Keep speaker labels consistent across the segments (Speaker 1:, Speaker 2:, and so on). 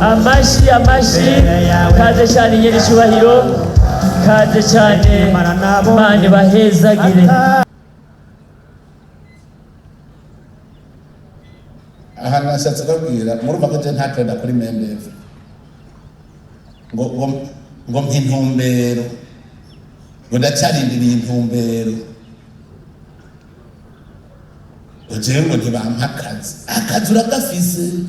Speaker 1: Amashi, amashi! Kaze cyane, nyiri icyubahiro, kaze cyane. Imana ibahezagire.
Speaker 2: Ahantu nashatse kubabwira, murumva ko je ntatonda kuri mendevu ngo mpa intumbero, ngo ndacarindiriye intumbero, ngo jewe ngo ntibampa akazi. Akazi uragafise,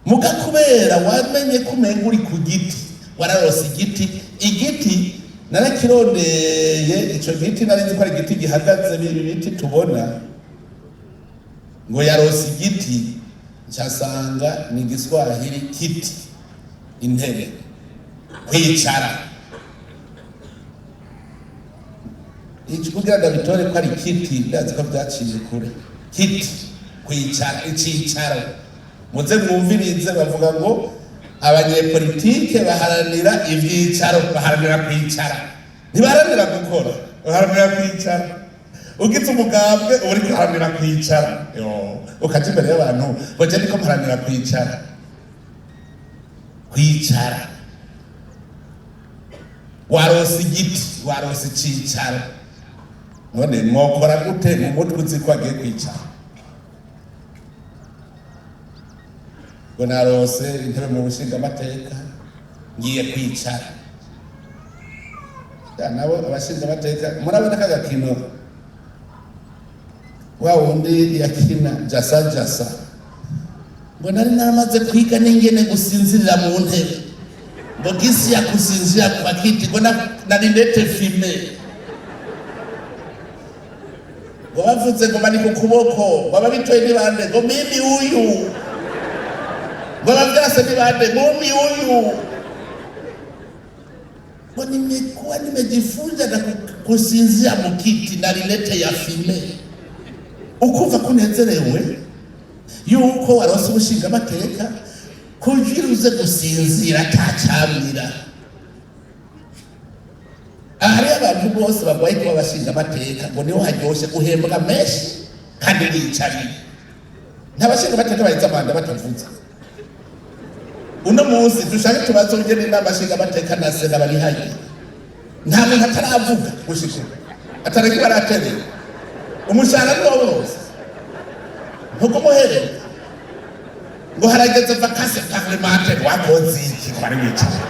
Speaker 2: muga kubera wamenye ko umenga uri ku giti, wararose igiti. Igiti narakirondeye, ico giti nari nzi ko ari igiti gihagaze, ibi biti tubona. Ngo yarose igiti, ncasanga ni igiswahili, kiti, intebe, kwicara. Iki kugira ngo abitore ko ari kiti, ndazi ko vyaciye kure. Kiti, kwicara, icicaro. Muze mwumvirize, bavuga ngo abanyepolitike baharanira ivyicaro, baharanira kwicara, ntibaharanira gukora, baharanira kwicara. Ugize umugambwe uba uriko uharanira kwicara. Yo, ukaja imbere y'abantu ngo je ndiko mparanira kwicara, kwicara. Warose igiti, warose icicaro, none mwokora gute mu mutwe uzi ko agiye kwicara? Ngo narose intebe mu bushingamateka, ngiye kwicara. Ya, nabo abashingamateka murabona ka gakino wa wundi yakina jasa jasa, ngo nari naramaze kwiga n'ingene gusinzirira mu ntebe, ngo gisi ya kusinzira kwa kiti, ngo na lunettes fumées, ngo bavuze ngo bari ku kuboko, ngo ababitoye ni bande? Ngo mimi uyu. Ngo abavyase ni bande? Mumi uyu. Ngo nimekuwa nimejifunza na kusinzia mukiti na lunettes ya fumée. Ukumva ko unezerewe yuko warose ubushingamateka kugira uze gusinzira atacamira. Ahariyo abantu bose barwaye kuba abashingamateka, ngo niho haryoshe, guhembwa menshi kandi wicariye. Nta bashingamateka baheze amanda batavuze. Uno munsi dushake tubaze ugene inama nshingamateka na sena bari hariya, nta muntu ataravuga gushika ubu atareka baraterera. Umushahara ni wo wose, ntugumuhereza ngo harageze vacances parlementaires. Wakoze iki ko wari wicaye?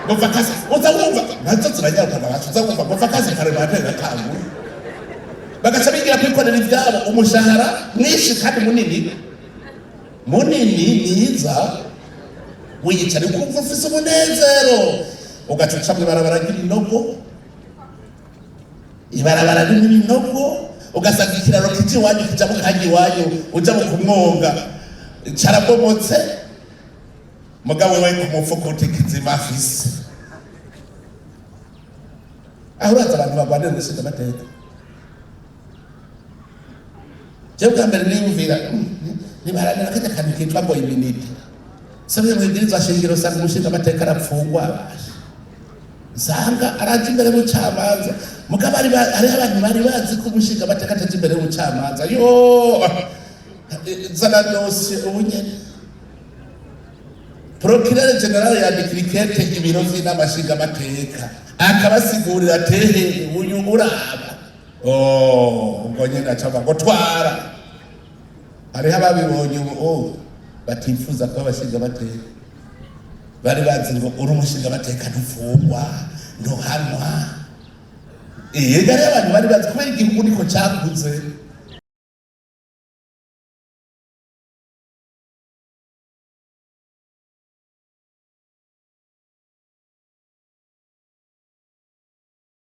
Speaker 2: Ngo vacances, uza wumva nazo ziranyarukana bacu, uza wumva ngo vacances parlementaires iratanguye, bagaca bigira kwikorera ivyabo, umushahara mwinshi kandi munini munini mwiza, wiyicara ukumva ufise umunezero, ugaca uca mw'ibarabara ry'ibinogo, ibarabara ririmo ibinogo, ugasanga ikiraro kija iwanyu, kija mu kanya iwanyu, uja mu kumwonga, carabomotse. Mugabo we ku mufuko uti kizima afise. Aho uraza abantu barwanira gushinga amateka. Jewe bwa mbere niyumvira nibaharanira kajya kantu kitwa ngo immunité. Sabye mu ibwirizwa shingiro, usanga umushinga amateka arapfungwa, nsanga araja imbere y'ubucamanza. Mugabo hariho abantu bari bazi ko umushinga amateka ataja imbere y'ubucamanza. Yo, zana dosiye ubu nyene. Procureur général yandikira ikete ibiro vy'inama nshingamateka, akabasigurira tehe uyu uraba. Oh, ubwo nyene aca avuga ngo twara. Hariho ababibonye ubu, oh, batifuza kuba abashingamateka. Bari bazi ngo uri umushingamateka ntufungwa, ntuhanwa. Ega hariho abantu bari bazi kubera igihugu niko cakuze.